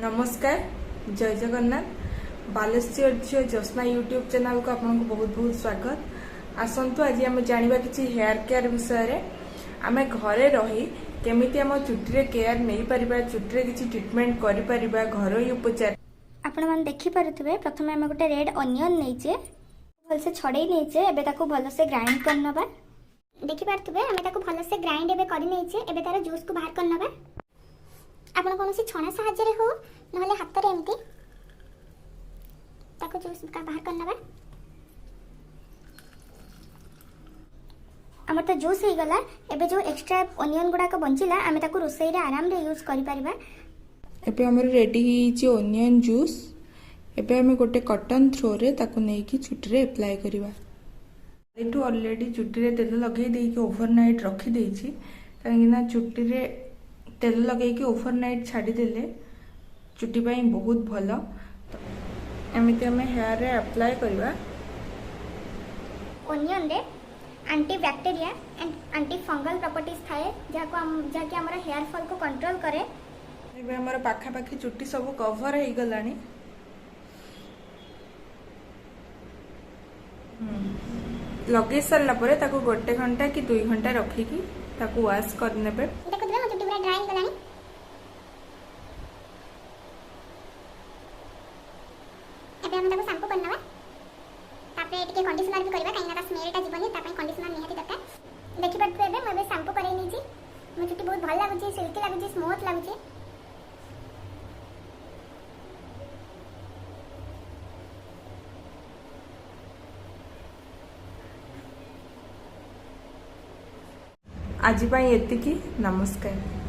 ନମସ୍କାର, ଜୟ ଜଗନ୍ନାଥ। ବାଲେଶ୍ୱର ଝିଅ ଜ୍ୟୋତ୍ସ୍ନା ୟୁଟ୍ୟୁବ୍ ଚ୍ୟାନେଲକୁ ଆପଣଙ୍କୁ ବହୁତ ବହୁତ ସ୍ୱାଗତ। ଆସନ୍ତୁ, ଆଜି ଆମେ ଜାଣିବା କିଛି ହେୟାର କେୟାର ବିଷୟରେ। ଆମେ ଘରେ ରହି କେମିତି ଆମ ଚୁଟିରେ କେୟାର ନେଇପାରିବା, ଚୁଟିରେ କିଛି ଟ୍ରିଟମେଣ୍ଟ କରିପାରିବା, ଘରୋଇ ଉପଚାର। ଆପଣମାନେ ଦେଖିପାରୁଥିବେ, ପ୍ରଥମେ ଆମେ ଗୋଟେ ରେଡ୍ ଅନିଅନ୍ ନେଇଛେ, ଭଲସେ ଛଡ଼େଇ ନେଇଛେ। ଏବେ ତାକୁ ଭଲସେ ଗ୍ରାଇଣ୍ଡ କରିନେବା। ଦେଖିପାରୁଥିବେ, ଆମେ ତାକୁ ଭଲସେ ଗ୍ରାଇଣ୍ଡ ଏବେ କରିନେଇଛେ। ଏବେ ତାର ଜୁସ୍କୁ ବାହାର କରିନେବା। ଆପଣ କୌଣସି ଛଣା ସାହାଯ୍ୟରେ ହଉ, ନହେଲେ ହାତରେ ଏମିତି ତାକୁ ଜୁସ୍ ବାହାର କରିନେବା। ଆମର ତ ଜୁସ୍ ହେଇଗଲା। ଏବେ ଯେଉଁ ଏକ୍ସଟ୍ରା ଅନିଅନ୍ ଗୁଡ଼ାକ ବଞ୍ଚିଲା, ଆମେ ତାକୁ ରୋଷେଇରେ ଆରାମରେ ୟୁଜ୍ କରିପାରିବା। ଏବେ ଆମର ରେଡି ହେଇଯାଇଛି ଓନିଅନ୍ ଜୁସ୍। ଏବେ ଆମେ ଗୋଟେ କଟନ୍ ଥ୍ରୋରେ ତାକୁ ନେଇକି ଚୁଟିରେ ଆପ୍ଲାଏ କରିବା। ଏଠୁ ଅଲରେଡ଼ି ଚୁଟିରେ ତେଲ ଲଗେଇ ଦେଇକି ଓଭରନାଇଟ୍ ରଖିଦେଇଛି, କାହିଁକିନା ଚୁଟିରେ ତେଲ ଲଗେଇକି ଓଭରନାଇଟ୍ ଛାଡ଼ିଦେଲେ ଚୁଟି ପାଇଁ ବହୁତ ଭଲ। ଏମିତି ଆମେ ହେୟାରରେ ଆପ୍ଲାଏ କରିବା। ଓନିଅନରେ anti bacteria and anti fungal properties ଥାଏ, ଯାହାକି ଆମର ହେୟାର ଫଲ୍କୁ କଣ୍ଟ୍ରୋଲ କରେ। ଏବେ ଆମର ପାଖାପାଖି ଚୁଟି ସବୁ କଭର ହେଇଗଲାଣି। ଲଗେଇ ସାରିଲା ପରେ ତାକୁ 1 ଘଣ୍ଟା କି 2 ଘଣ୍ଟା ରଖିକି ତାକୁ ୱାଶ୍ କରିନେବେ। ଦେଖୁଥିବେ, ମୋ ଚୁଟି ପୁରା ଡ୍ରାଏ ହେଇଗଲାଣି। ଏବେ ଆମେ ତାକୁ ସାମ୍ପୁ କରିନେବା। ତାପରେ ଟିକେ କଣ୍ଡିସନର ବି କରିବା, କାହିଁକିନା ତା ସ୍ମେଲଟା ଯିବନି, ତା ପାଇଁ କଣ୍ଡିସନର ନିହାତି ଦରକାର। ଦେଖିପାରୁଥିବେ, ଏବେ ମୁଁ ଏବେ ସାମ୍ପୁ କରେଇ ନେଇଛି। ମୋ ଚୁଟି ବହୁତ ଭଲ ଲାଗୁଛି, ସିଲ୍କି ଲାଗୁଛି, ସ୍ମୁଥ୍ ଲାଗୁଛି। ଆଜି ପାଇଁ ଏତିକି। ନମସ୍କାର।